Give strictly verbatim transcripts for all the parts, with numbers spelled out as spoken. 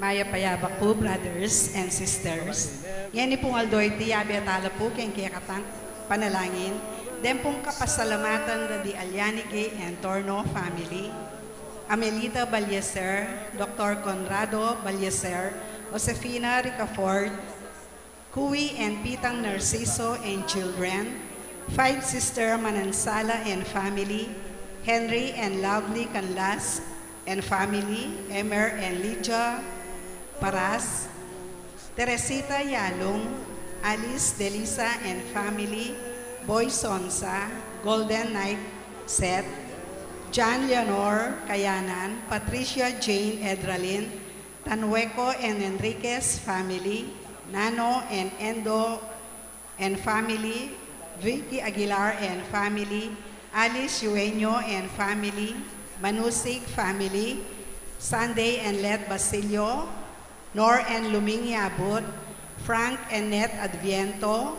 Mayap a yabak pu, brothers and sisters. Ngeni pung aldo iti, yabe tala pu king kekatang panalangin deng pung kapasalamatan da di Alianige and Torno family, Amelita Balyeser, Doctor Conrado Balyeser, Josefina Ricafort, Kui and Pitang Narciso and children, Five Sister Manansala and family, Henry and Lovely Canlas and family, Emer and Lydia Paras, Teresita Yalung, Alice Delisa and family, Boy Sonsa, Golden Knight Set, John Leonor Kayanan, Patricia Jane Edralin, Tanueco and Enriquez family, Nano and Endo and family, Vicky Aguilar and family, Alice Yueño and family, Manusig family, Sunday and Let Basilio, Nor and Luming Yabut, Frank and Net Adviento,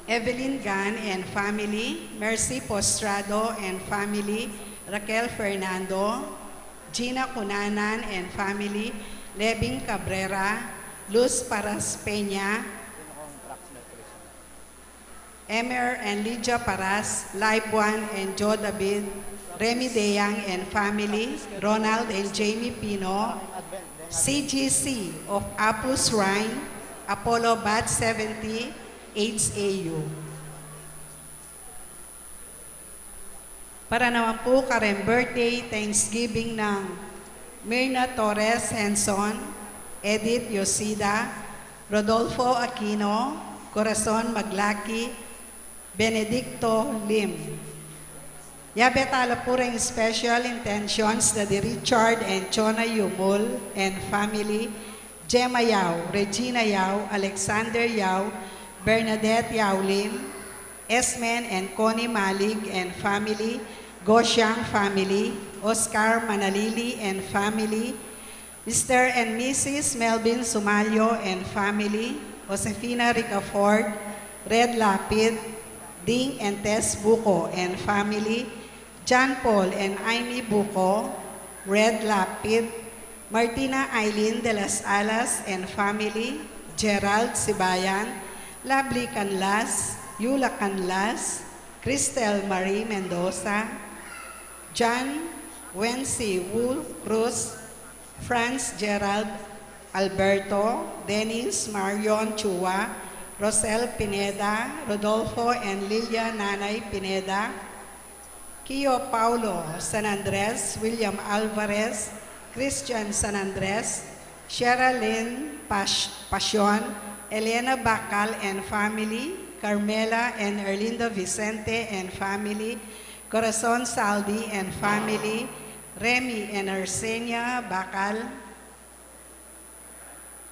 Evelyn Gan and family, Mercy Postrado and family, Raquel Fernando, Gina Cunanan and family, Levin Cabrera, Luz Paras Peña, Emer and Lydia Paras, Live One and Joe David, Remy Deyang and family, Ronald and Jamie Pino, C G C of Apu Shrine, Apollo Bat seventy, H A U. Para naman pu karen birthday, Thanksgiving nang Mirna Torres Henson, Edith Yosida, Rodolfo Aquino, Corazon Maglaki, Benedicto Lim. Yabe tala pu reng special intentions da di Richard and Chona Yumul and family, Gemma Yao, Regina Yao, Alexander Yao, Bernadette Yao Lim, Esmen and Connie Malig and family, Gosiang family, Oscar Manalili and family, Mister and Missus Melvin Sumalyo and family, Josefina Ricafort, Red Lapid, Ding and Tess Buko and family, John Paul and Amy Buko, Red Lapid, Martina Eileen de las Alas and family, Gerald Sibayan, Lovely Canlas, Yula Canlas, Cristel Marie Mendoza, John Wency Wu Cruz, Franz Gerald Alberto, Dennis Marion Chua, Rosel Pineda, Rodolfo and Lilia Nanay Pineda, Kio Paulo San Andres, William Alvarez, Christian San Andres, Sherilyn Pas- Pasion, Elena Bacal and family, Carmela and Erlinda Vicente and family, Corazon Saldi and family, Remy and Arsenia Bacal,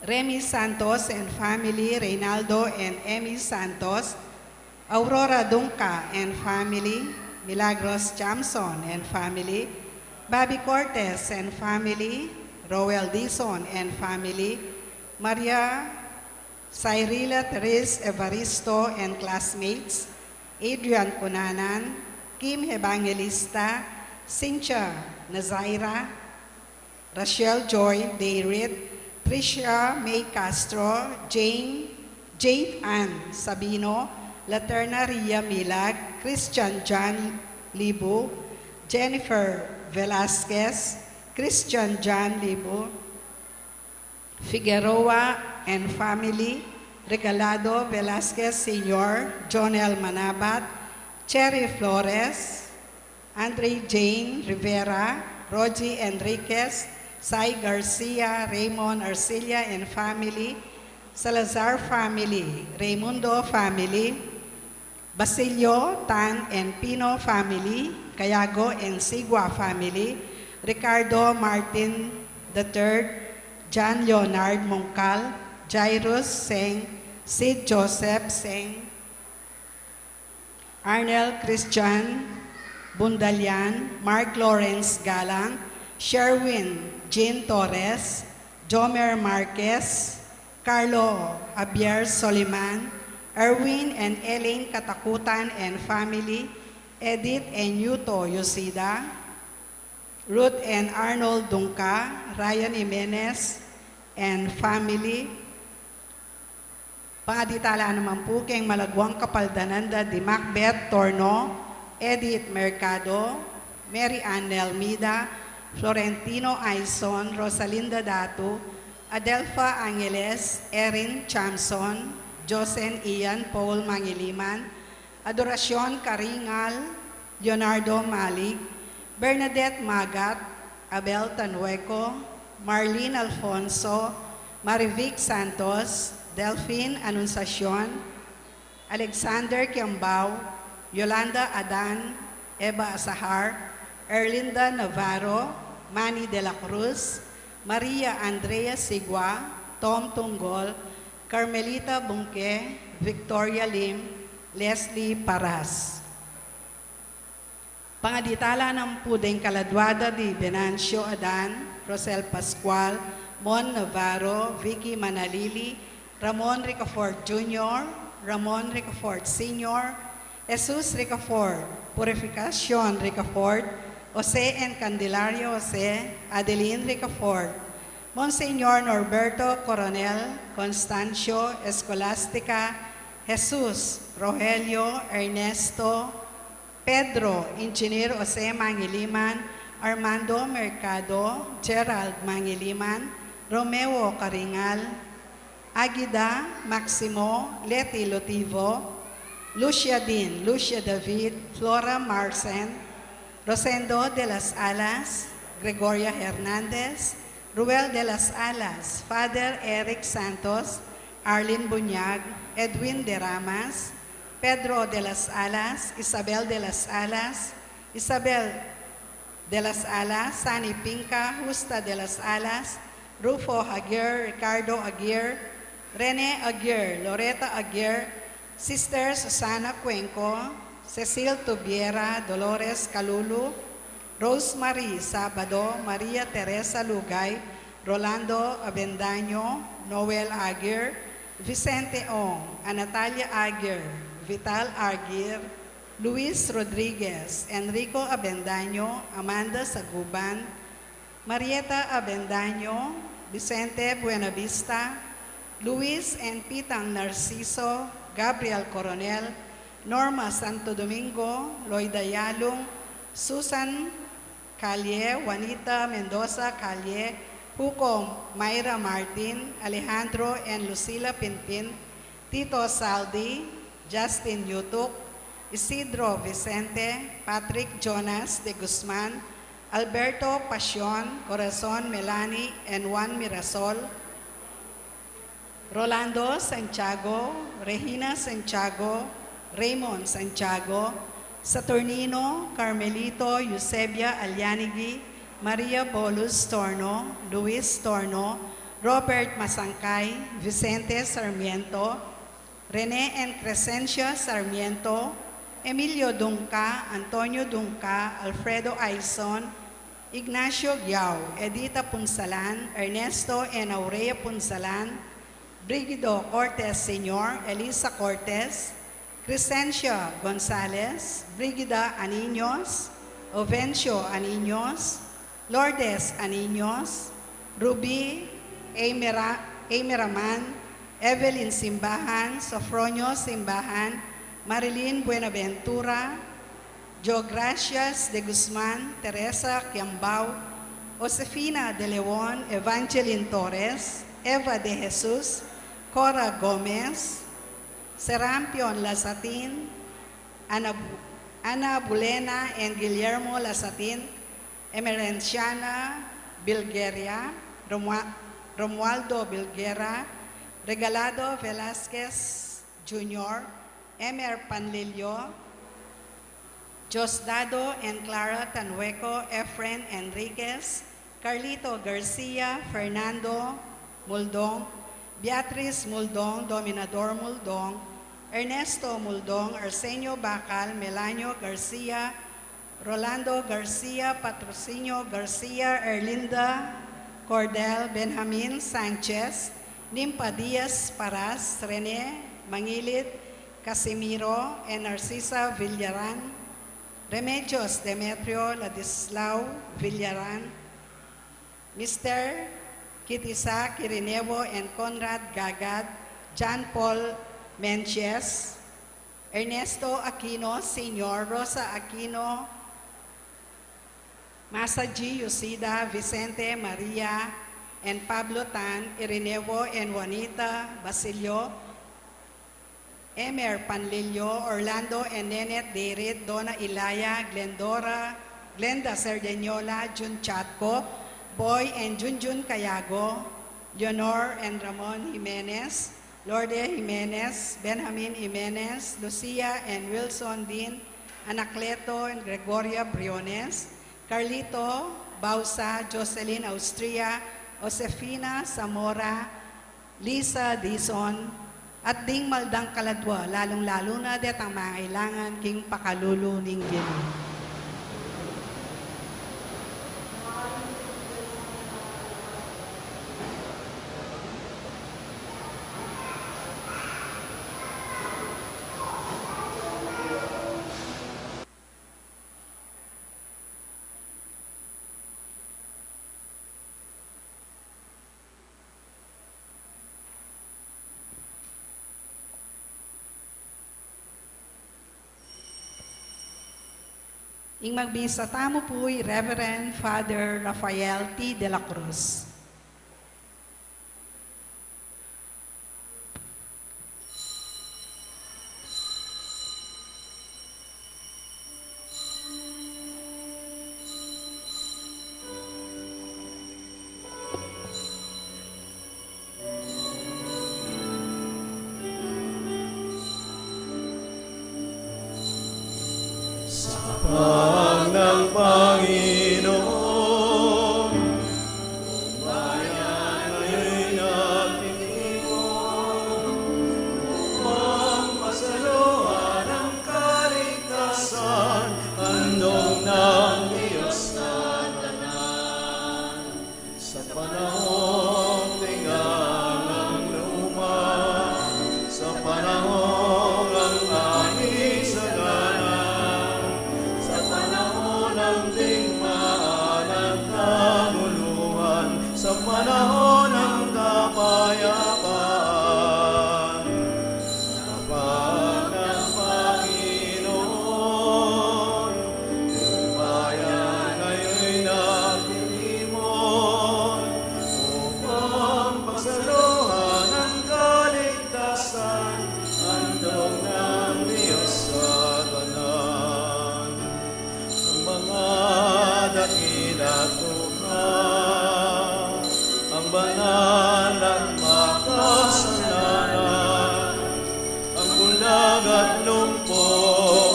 Remy Santos and family, Reynaldo and Emmy Santos, Aurora Dunca and family, Milagros Jamson and family, Bobby Cortez and family, Roel Dizon and family, Maria Cyrilla Therese Evaristo and classmates, Adrian Cunanan, Kim Evangelista, Cynthia Nazaira, Rachel Joy Dayrit, Tricia May Castro, Jane, Jade Ann Sabino, Laterna Ria Milag, Christian John Libu, Jennifer Velasquez, Christian John Libu, Figueroa and family, Regalado Velasquez Senior, Jonel Manabat, Cherry Flores, Andre Jane Rivera, Rogie Enriquez, Sai Garcia, Raymond Arcilla and family, Salazar family, Raymundo family, Basilio Tan and Pino family, Cayago and Sigua family, Ricardo Martin the third, John Leonard Mongcal, Jairus Seng, Sid Joseph Seng, Arnel Christian Bundalian, Mark Lawrence Galang, Sherwin Jean Torres, Jomer Marquez, Carlo Javier Soliman, Erwin and Elaine Katakutan and family, Edith and Yuto Yosida, Ruth and Arnold Dungca, Ryan Jimenez and family. Pangaditala naman pu keng malaguang kapaldanan da di Macbeth Torno, Edith Mercado, Mary Ann Nelmida, Florentino Aison, Rosalinda Datu, Adelfa Angeles, Erin Chamson, Josen Ian Paul Mangiliman, Adoracion Caringal, Leonardo Malig, Bernadette Magat, Abel Tanueco, Marlene Alfonso, Marivic Santos, Delphine Anunciacion, Alexander Kiambao, Yolanda Adan, Eva Asahar, Erlinda Navarro, Manny de la Cruz, Maria Andrea Sigua, Tom Tunggol, Carmelita Bungke, Victoria Lim, Leslie Paras. Pangaditala naman pu deng kaladua da di Venancio Adan, Rosel Pascual, Mon Navarro, Vicky Manalili, Ramon Ricafort Junior, Ramon Ricafort Senior, Jesus Ricafort, Purificacion Ricafort, Jose and Candelaria Jose, Adeline Ricafort, Monsignor Norberto Coronel, Constancio, Escolastica, Jesus, Rogelio, Ernesto, Pedro, Engineer Jose Mangiliman, Armando Mercado, Gerald Mangiliman, Romeo Caringal, Agida, Maximo, Leti Lotivo, Lucia Din, Lucia David, Flora Marcen, Rosendo de las Alas, Gregoria Hernandez, Ruel de las Alas, Father Eric Santos, Arlene Buñag, Edwin de Ramas, Pedro de las Alas, Isabel de las Alas, Isabel de las Alas, Sani Pinca, Justa de las Alas, Rufo Aguirre, Ricardo Aguirre, Rene Aguirre, Loreta Aguirre, Sister Susana Cuenco, Cecil Tubiera, Dolores Calulu, Rosemary Sabado, Maria Teresa Lugay, Rolando Avendaño, Noel Aguirre, Vicente Ong, Anatalia Aguirre, Vital Aguirre, Luis Rodriguez, Enrico Avendaño, Amanda Saguban, Marieta Avendaño, Vicente Buenavista, Luis and Pitang Narciso, Gabriel Coronel, Norma Santo Domingo, Loida Yalung, Susan Calle, Juanita Mendoza Calle, Hugo Myra Martin, Alejandro and Lucila Pinpin, Tito Saldi, Justin Yutuk, Isidro Vicente, Patrick Jonas de Guzman, Alberto Pasion, Corazon Melanie, and Juan Mirasol, Rolando Santiago, Regina Santiago, Raymond Santiago, Saturnino, Carmelito, Eusebia Alianigi, Maria Bolus Torno, Luis Torno, Robert Masangkay, Vicente Sarmiento, Rene and Crescencia Sarmiento, Emilio Dungca, Antonio Dungca, Alfredo Aison, Ignacio Giao, Edita Punsalan, Ernesto and Aurea Punsalan, Brigido Cortes Senior, Elisa Cortes, Crescencia Gonzalez, Brigida Aniños, Ovencio Aniños, Lourdes Aniños, Ruby Eimera-, Eimeraman, Evelyn Simbahan, Sofronio Simbahan, Marilyn Buenaventura, Jogracias de Guzman, Teresa Kiambao, Josefina de Leon, Evangeline Torres, Eva de Jesus, Cora Gomez, Serampion Lasatin, Ana, Ana Bulena and Guillermo Lasatin, Emerenciana Bilgeria, Romua-, Romualdo Bilgera, Regalado Velasquez Junior, Emer Panlilio, Diosdado and Clara Tanhueco, Efren Enriquez, Carlito Garcia, Fernando Muldong, Beatriz Muldong, Dominador Muldong, Ernesto Muldong, Arsenio Bacal, Melanio Garcia, Rolando Garcia, Patrocinio Garcia, Erlinda Cordel, Benjamin Sanchez, Nimpa Diaz Paras, Rene Mangilit, Casimiro, and Narcisa Villaran, Remedios Demetrio Ladislao Villaran, Mister Kit Isaac Irinevo and Conrad Gagad, John Paul Menches, Ernesto Aquino Senior, Rosa Aquino, Masaji Yosida, Vicente Maria and Pablo Tan Irinevo and Juanita Basilio, Emer Panlilio, Orlando and Nenette Deirit, Donna Ilaya, Glendora, Glenda Serdeñola, Jun Chatco, Boy and Junjun Cayago, Leonor and Ramon Jimenez, Lorde Jimenez, Benjamin Jimenez, Lucia and Wilson Din, Anacleto and Gregoria Briones, Carlito Bausa, Jocelyn Austria, Josefina Zamora, Lisa Dizon, at ding maldang kaladwa, lalung-lalu na detang mangailangan king pakalulu ning Ginu. Ing magmisa tamu pu i Reverend Father Rafael T. de la Cruz. Sapag ng Panginoon, bayan ngaya'y nagtitipon, upang pasaluhan ang kaligtasan, handog ng Diyos na tanan. Sa panahong tingang ang luma, sa panahong ang ani sagana, sa panahon ng digmaan at kaguluhan, sa panahon ng kapayapaan. Sapag ng Panginoon, upaya ngaya'y nagtitipon, upang pasaluhan ang kaligtasan, handog ng Diyos sa tanan. Ang mga dakila at tukha, ang banal at makasalanan, ang bulag at lumpo,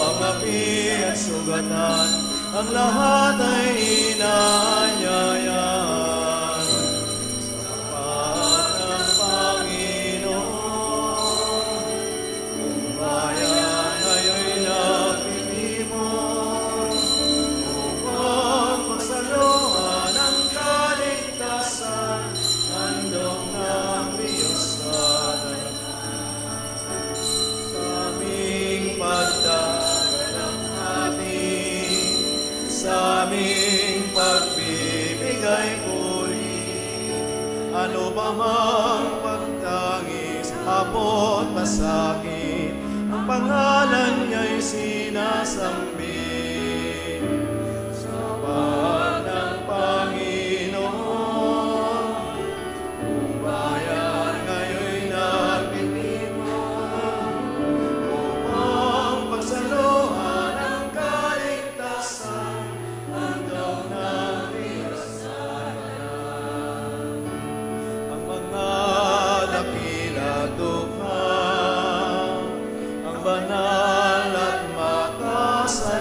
ang api at sugatan, ang lahat ay inaanyayahan. Sa kapatang Panginoon, upaya ngaya'y nagtitipon, upang pasaluhan ang kaligtasan, handog ng Diyos sa tanan. Sa aming pagdadalamhati, sa aming pagbibigay puri, ano pa mang pagtangis, apo't pasakit, ang pangalan niya'y sinasambit. Sa kapatang Panginoon, upaya ngaya'y nagtitipon, upang pasaluhan ang kaligtasan, handog ng Diyos sa tanan. Ang mga dakila at tukha, ang banal at makasalanan,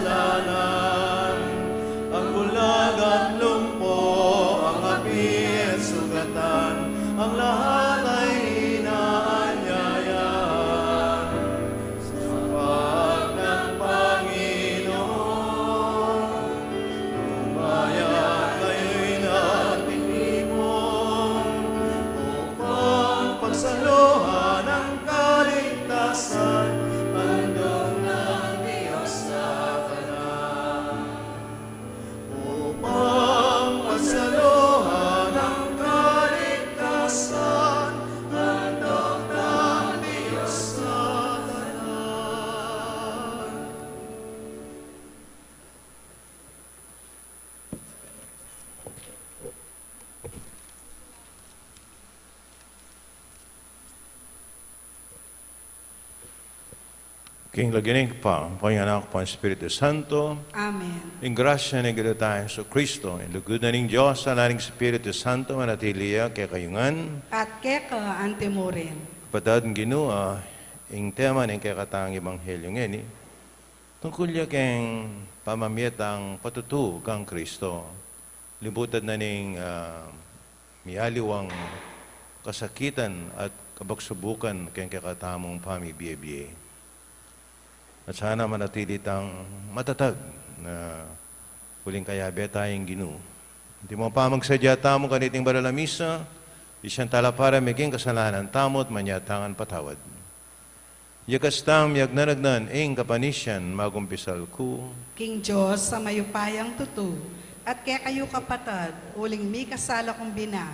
King lagyu ning Ibpa, king Anak, king Espiritu Santo. Amen. Ing grasya ning Ginu tang Jesucristo, ing lugud na ning Dios, ing lala ning Espiritu Santo, manatili ya kekayu ngan. At keka antimurin. Kapatad king Ginu, ah, ing tema ning kekatang ebanghelyo ngeni, tungkul ya keng pamamie tang patutu kang Kristo. Libutad na ning, ah, miyaliwang kasakitan at kabagsubukan keng kekatamung pamibie-bie. At sana manatili tang matatag na uling kayabe taya king Ginu. Antimo pamagsadya tamu kaniting banal a misa, isyan tala para maging kasalanan tamu at manyatang patawad. Yakas tang miyagnanagnan ing kapanisian, magumpisal ku. King Dios a mayupayang tutu, at kekayu kapatad, uling mikasala kung bina,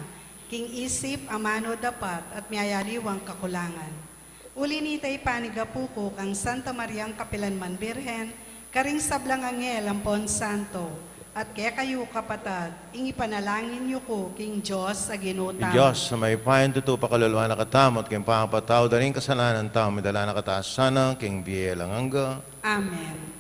king isip, amanu, dapat, at miyayaliwang kakulangan. Uli nita ipanigapu ku kang Santa Mariang kapilanman Birhen, karing sablang anghel ampon santo, at kekayu kapatad, ing ipanalangin yu ku king Dios a Ginu tamu. Ing Dios a mayupayang tutu pakalulu na katamu at king pangapatawad da ring kasalanan tamu, midala na kata sana king bie alang angga. Amen.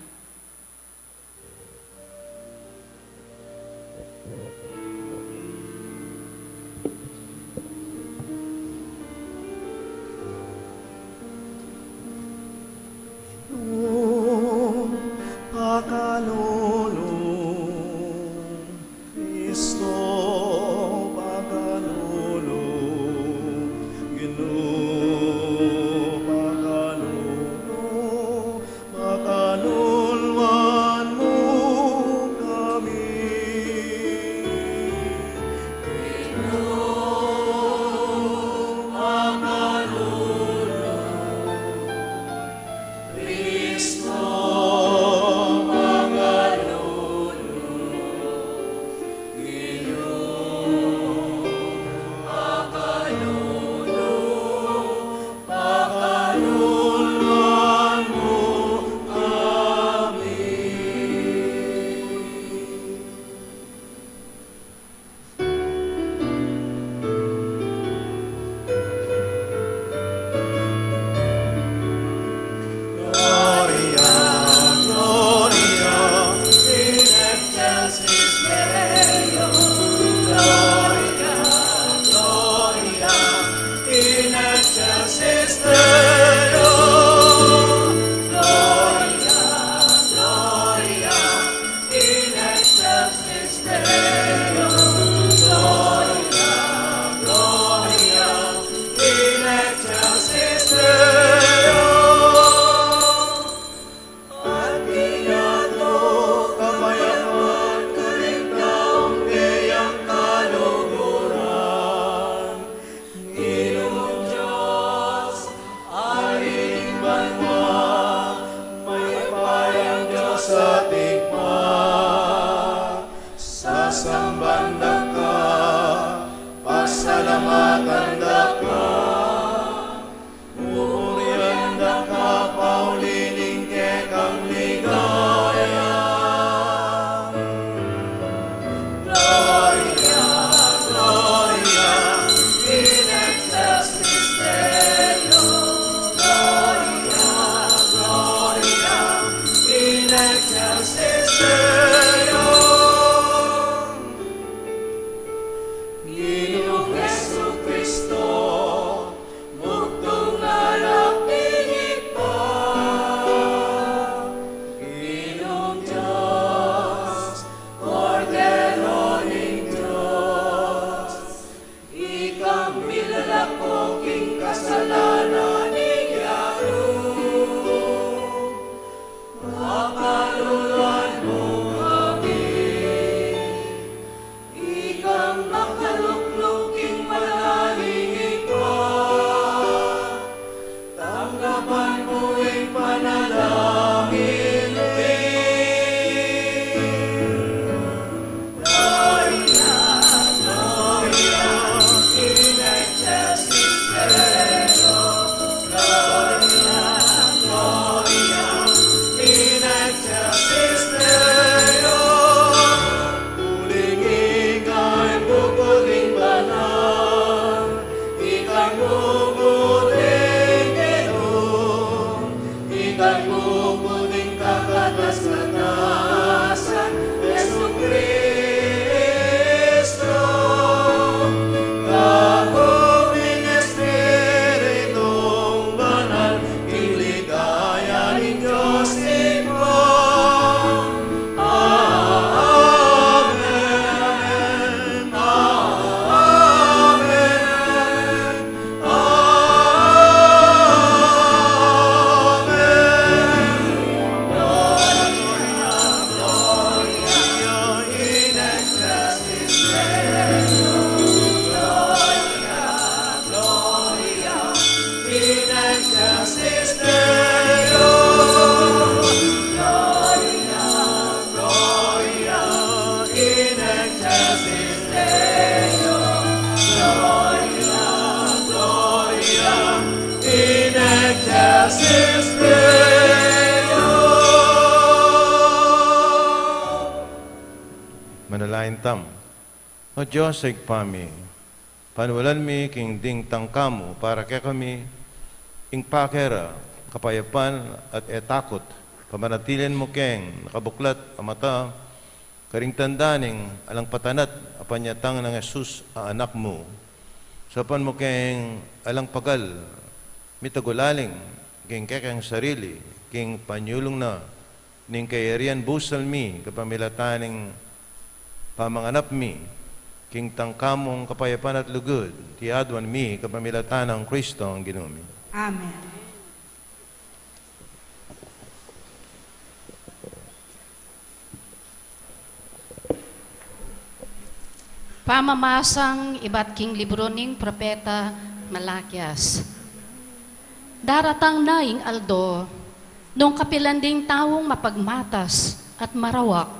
Pakalulu, Kristo, pakalulu, Ginu, pakalulu, pakaluluan mu kami. At inyatu kapayapan karing taung keyang kaluguran. Ginung Dios, Ari ning banua, mayupayang Dios at Ibpa, sasamban da ka, pasalamatan da ka, pupurian da ka pauli ning kekang ligaya. Gloria, Gloria in excelsis Deo. Gloria, Gloria in excelsis Deo. Ginung Jesucristo, bugtung Anak ning Ibpa, Ginung Dios, Kordero ning Dios, ikang milalako king kasalanan ning yatu. Pakaluluan mu Manalangin tamu. O Dios a Ibpa mi, panualan mi king ding tangka mu para kekami ing pake ra, kapayapan at e takut, pamanatilian mu keng nakabuklat a mata karing tanda ning alang patanat a panyatang nang Jesus a Anak mu. Saupan mu keng alang pagal mitagulaling king kekeng sarili, king panyulung na ning kayarian busal mi kapamilatan ning pamanganap mi king tangka mung kapayapan at lugud, iti aduan mi kapamilatan nang Kristong Ginu mi. Amen. Pamamasang ibat king libru ning propeta Malakias. Daratang na ing aldo, nung kapilan ding taung mapagmatas at marawak,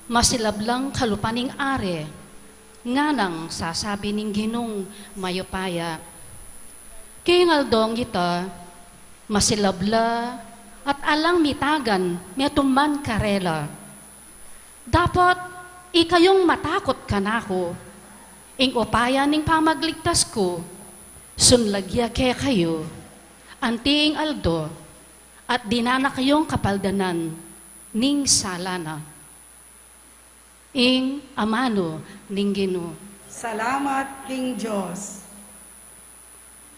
masilab lang kalupa ning Ari, nganang sasabi ning Ginung mayupaya. King aldong ita, masilab la at alang mitagan metung man karela. Dapot ikayung matakut kanaku, ing upaya ning pamagligtas ku, sunlag ya kekayu, anti ing aldo, at dinan na kayung kapaldanan ning sala na. Ing amanu ning Ginu. Salamat king Dios.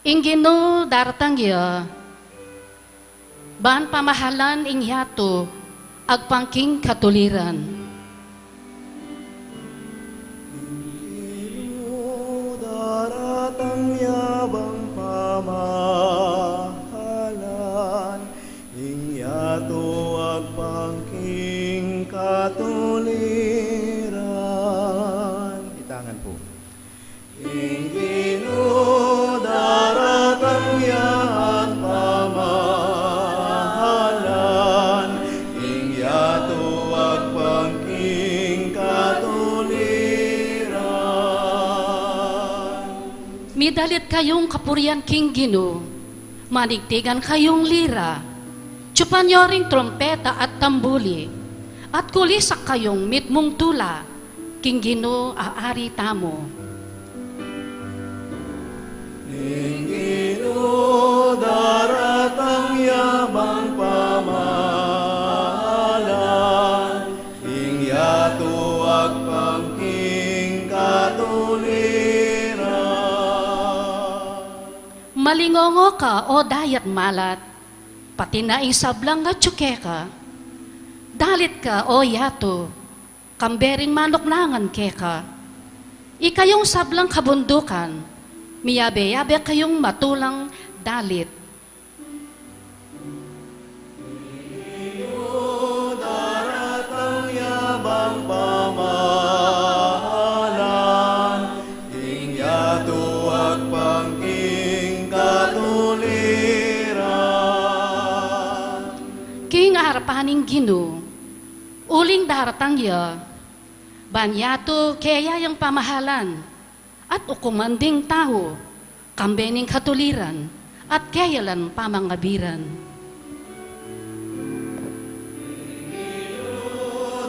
Ing Ginu daratang ya, ban pamahalan ing yatu agpang king katuliran. Ing Ginu daratang ya ban pamahalan ing yatu agpang king katuliran. Itangan pu. Ing Ginu daratang ya at pamahalan ing yatu agpang king katuliran. Midalit kayung kapurian king Ginu, manigtigan kayung lira, tsupan yo ring trumpeta at tambuli, at kulisak kayung mitmung tula, king Ginu a Ari tamu. Ing Ginu daratang ya ban pamahalan ing yatu agpang king katuliran. Malingongo ka, o dayat malat, pati na ing sablang atyu keka. Dalit ka, o yatu, kambe ring manuknangan keka. Ikayung sablang kabundukan, miyabe-yabe kayung matulang dalit. Daratang ya ban pamahalan ing yatu agpang king katuliran. King arapan ning Ginu, uling daratang ya, ban yatu keya yang pamahalan, at ukuman ding tau, kambe ning katuliran, at keya lang pamangabiran.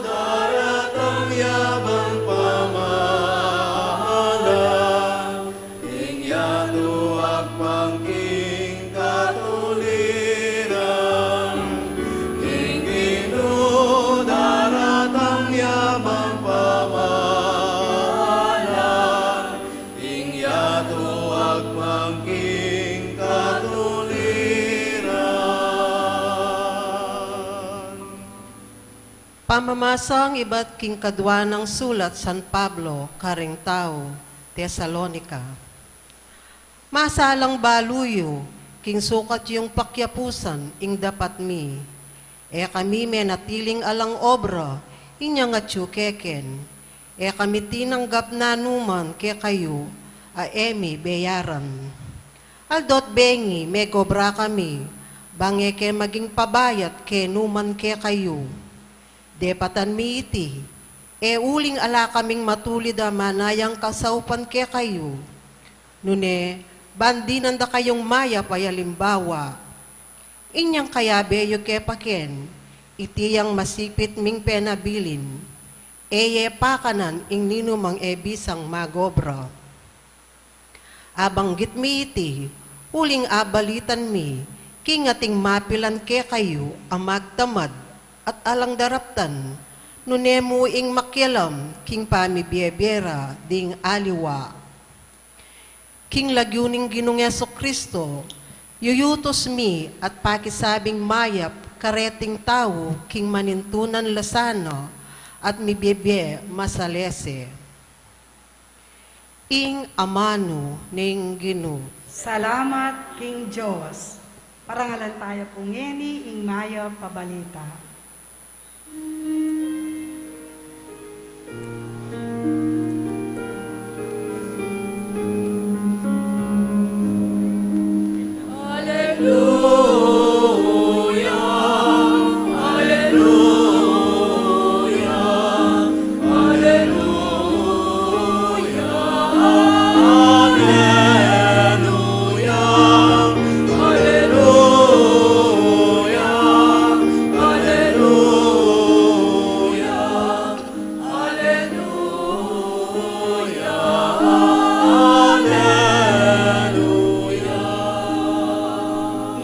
Daratang ya ban pamahalan ing yatu agpang king katuliran. Ing Ginu daratang ya ban pamahalan ing yatu agpang king katuliran. Pamamasang ibat king kadua nang sulat San Pablo karing tau Tesalonica. Masalang balu yu, king sukat yung pakyapusan ing dapat mi. E kami menatiling alang obra inyang atyu keken. E kami tinanggap nanuman kekayu a e mi beyaran. Aldo't bengi megobra kami, bang e ke maging pabayat kenu man kekayu. Depatan mi iti, e uling ala kaming matulid a manayang kasaupan kekayu. Nune, ban dinan da kayung mayap a alimbawa. Inyang kayabe yu ke paken, iti yang masipit ming penabilin. E ye pakanan ing ninumang e bisang magobra. Abanggit mi iti, uling abalitan mi, king ating mapilan kekayu a magtamad at alang daraptan, nune mu ing makialam king pamibie-bie ra ding aliwa. King lagyu ning Ginung Jesucristo, yuyutus mi at pakisabing mayap kareting tau king manintunan la sana at mibie-bie masalese. Ing amanu ning Ginu. Salamat king Dios. Parangalan taya pu ngeni ing mayap a balita.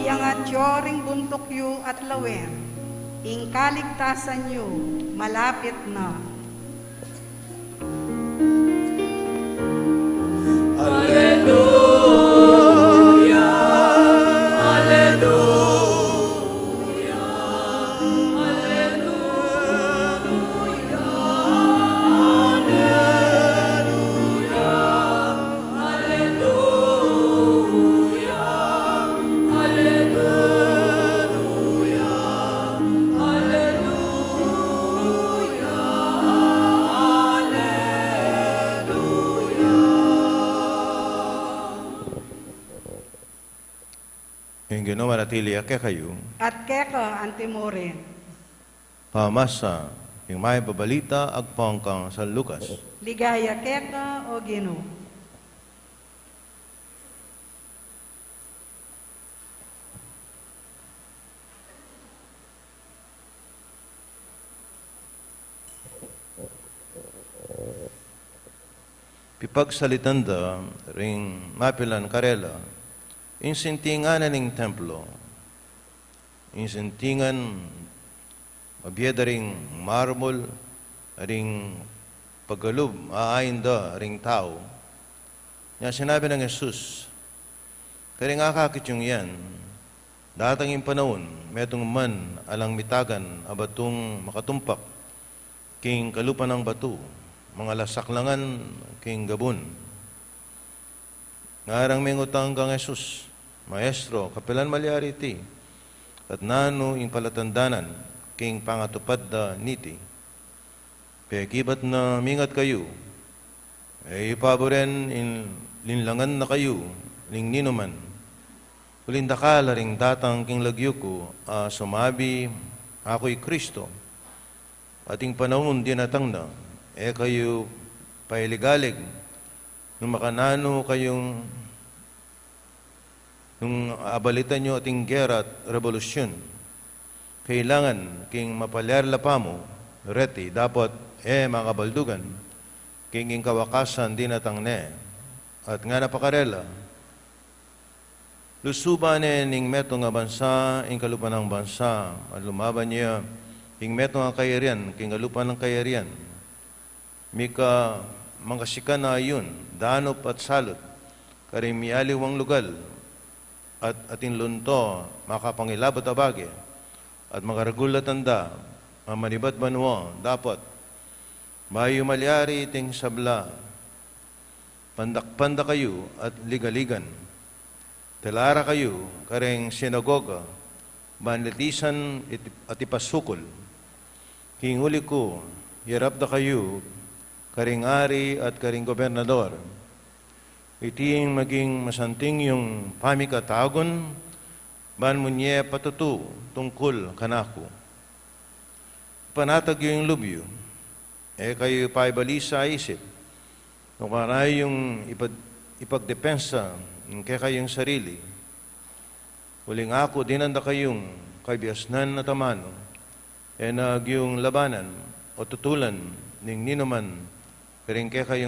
Iangat yu ring buntuk yu at lawen, ing kaligtasan yu malapit na. Aleluya, aleluya, aleluya, aleluya, aleluya, aleluya, aleluya, aleluya. Ing Ginu manatili ya kekayu. At keka antimurin. Pamasa ing mayap a balita agpang kang San Lucas. Ligaya keka, O Ginu. Pipagsalitan da ring mapilan karela ing sintingan na ning templo, ing sintingan mabie da ring marbul, ring pagkalub ain da ring tau. Nya sinabi nang Jesus, karing akakit yung yan, datang ing panaun, metung man alang mitagan a batung makatumpak king kalupa nang batu, mangalasaklangan king gabun. Ngarang mengutang kang Jesus, Maestro, kapilan malyari iti? At nanu ing palatandanan king pangatupad da niti? Pekibat na mingat kayu, e yu paburen ing linlangan na kayu ning ninuman. Uling dakal la ring datang king lagyu ku a sumabi, "Aku i Kristo." At ing panaun dinatang na, e kayu pailigalig nung makananu kayung nung abalitan yu ating gera at rebolusyun. Kailangan king mapalyari la pamu reti, dapot e makabaldugan king, king kawakasan dinatang ne. At ngana pa karela, lusuban ne ning metung a bansa ing kalupa nang bansa, at lumaban ya ing metung a kayarian king kalupa nang kayarian. Mika mangkasikan a ayun, danup at salut, karing mialiwang lugal, at atin lunto, makapangilabut a bage, at makaragul a tanda, mamanibat banua, dapot bayu malyari iting sabla, pandakpan da kayu at ligaligan. Tala ra kayu kareng sinagoga, ban litisan at ipasukul. King uli ku, iarap da kayu karing ari at karing gobernador. Iti ing maging masanting yung pamikatagun, ban mu ne patutu tungkul kanaku. Ipanatag yu ing lub yu, e kayu paibalisa a isip, nung kanaku yung ipag-, ipagdepensa ing kekayung sarili. Uling aku, dinan da kayung kabiasnan at amanu, e na kayu labanan o tutulan, ning ninuman, karing kekayung